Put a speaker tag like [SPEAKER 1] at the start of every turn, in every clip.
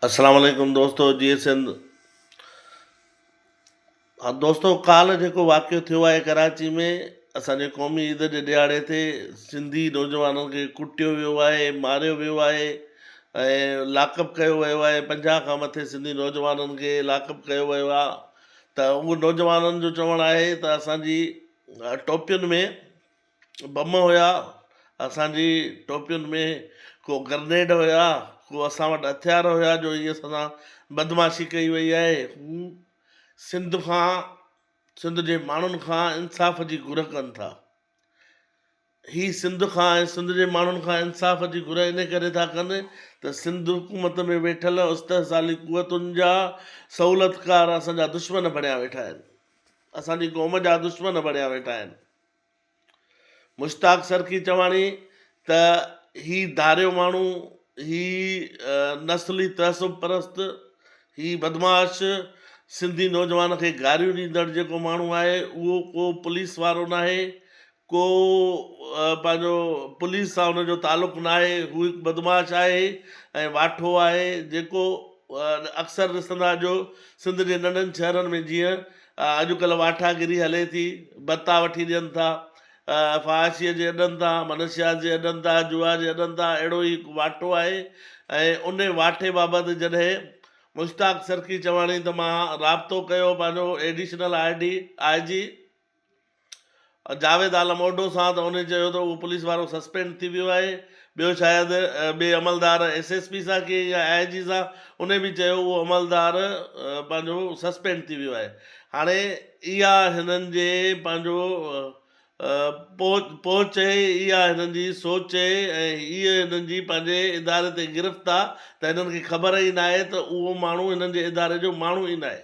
[SPEAKER 1] السلام عليڪم دوستو جي سنڌ ها دوستو ڪالهه جيڪو واقعو ٿيو آهي ڪراچي ۾ اسان جي قومي عيد جي ڏهاڙي تي سنڌي نوجوانن کي ڪٽيو ويو آهي ماريو ويو آهي ۽ لاڪ اپ ڪيو ويو آهي 50 کان مٿي سنڌي نوجوانن کي لاڪ اپ ڪيو ويو آهي ته اهو نوجوانن جو چوڻ آهي ته اسان جي ٽوپين ۾ بم هيا، اسان جي ٽوپين ۾ ڪو گرنيڊ هيا، ڪو اسان وٽ هٿيار هيا جو هي اسان سان بدمعاشي ڪئي وئي آهي. هو سنڌ کان سنڌ جي ماڻهن کان انصاف جي گهر ڪن ٿا. هي سنڌ کان ۽ سنڌ جي ماڻهن کان انصاف جي گهر ان ڪري ٿا ڪن ته سنڌ حڪومت ۾ ويٺل استحصالي قوتن جا سهولتڪار اسان جا دشمن بڻيا ويٺا آهن. اسان جي قوم جا دشمن بڻيا ويٺا آهن. مشتاق سرڪي چواڻي ته هي ڌاريو ماڻهو، هي نسلي تعصب پرست، هي بدمعاش سنڌي نوجوان کي گاريون ڏيندڙ جيڪو ماڻهو آهي اهو ڪو پوليس وارو ناهي، ڪو پنهنجو پوليس سان ان جو تعلق ناهي، هو هڪ بدمعاش آهي ۽ واٺو آهي جيڪو اڪثر ڏسندا جو سنڌ جي ننڍن شهرن ۾ جيئن اڄڪلهه واٺاگري هلي ٿي، ڀتا وٺي ڏين ٿا، فحاشيء جي اڏن تان، منشيات جي اڏن تان، جوا جي اڏن تان اهڙو ئي هڪ واٺو آهي ۽ ان واٺي بابت جڏهن مشتاق سرڪي چواڻي ته مان رابطو ڪيو پنهنجو additional I D I G Javed Alam Odho سان ته انهي چيو ته اهو پوليس وارو سسپينڊ ٿي ويو آهي ٻيو شايد ٻئي عملدار ايس ايس پي سان ڪي يا آء جي سان انهي به چيو اهو عملدار پنهنجو سسپينڊ ٿي ويو آهي هاڻي اها هنن جي پنهنجو پهچ اهي اها هنن جي سوچ اهي ۽ هيء هنن جي پنهنجي اداري تي گرفت آ ته هنن کي خبر ئي ناهي ته اهو ماڻهو هنن جي اداري جو ماڻهو ئي ناهي.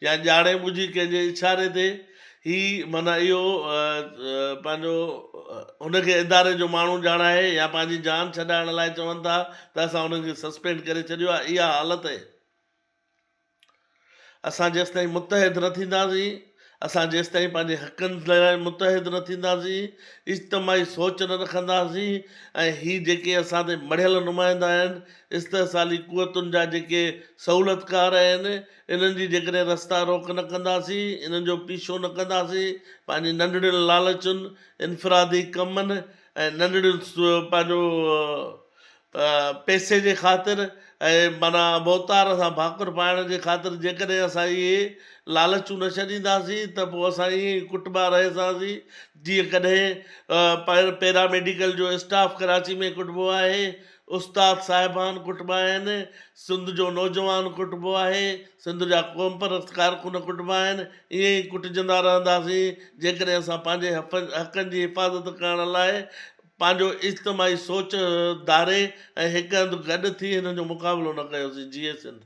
[SPEAKER 1] يا ڄاڻي ٻجهي ڪنهن جي اشاري تي هي معنيٰ اهو پنهنجو هن کي اداري جو ماڻهو ڄاڻائي يا پنهنجي جان ڇڏائڻ لاء چون ٿا ته اسان انهن کي سسپينڊ ڪري ڇڏيو آهي اها حالت اهي. اسان جيستائين متحد نه ٿينداسين اسان جيستائين پنهنجي حقن لاء متحد نه ٿينداسين، اجتماعي سوچ نه رکنداسين ۽ هي جيڪي اسان تي مڙهيل نمائندا آهن، استحصالي قوتن جا جيڪي سهولتڪار آهن، انهن جي جيڪڏهن رستا روڪ نه ڪنداسين، انهن جو پيڇو نه ڪنداسين، پنهنجي ننڍڙين لالچن، انفرادي ڪمن ۽ ننڍڙين پنهنجو پئسي جي خاطر ۽ معنيٰ ڀوتار سان ڀاڪر پائڻ جي خاطر جيڪڏهن اسان اهي لالچون نه ڇڏينداسين ته پوء اسان ائين ئي ڪٽبا رهساسين جيئن ڪڏهن پيرا ميڊيڪل جو اسٽاف ڪراچي ۾ ڪٽبو آهي، استاد صاحبان ڪٽبا آهن، سنڌ جو نوجوان ڪٽبو آهي، سنڌ جا قومپرست ڪارڪن ڪٽبا آهن، ائين ئي ڪٽجندا رهنداسين جيڪڏهن اسان پنهنجي حقن جي حفاظت ڪرڻ لاء پنهنجو اجتماعي سوچ ڌاري ۽ هڪ هنڌ گڏ ٿي هنن جو مقابلو نه ڪيوسين. جيئي سنڌ.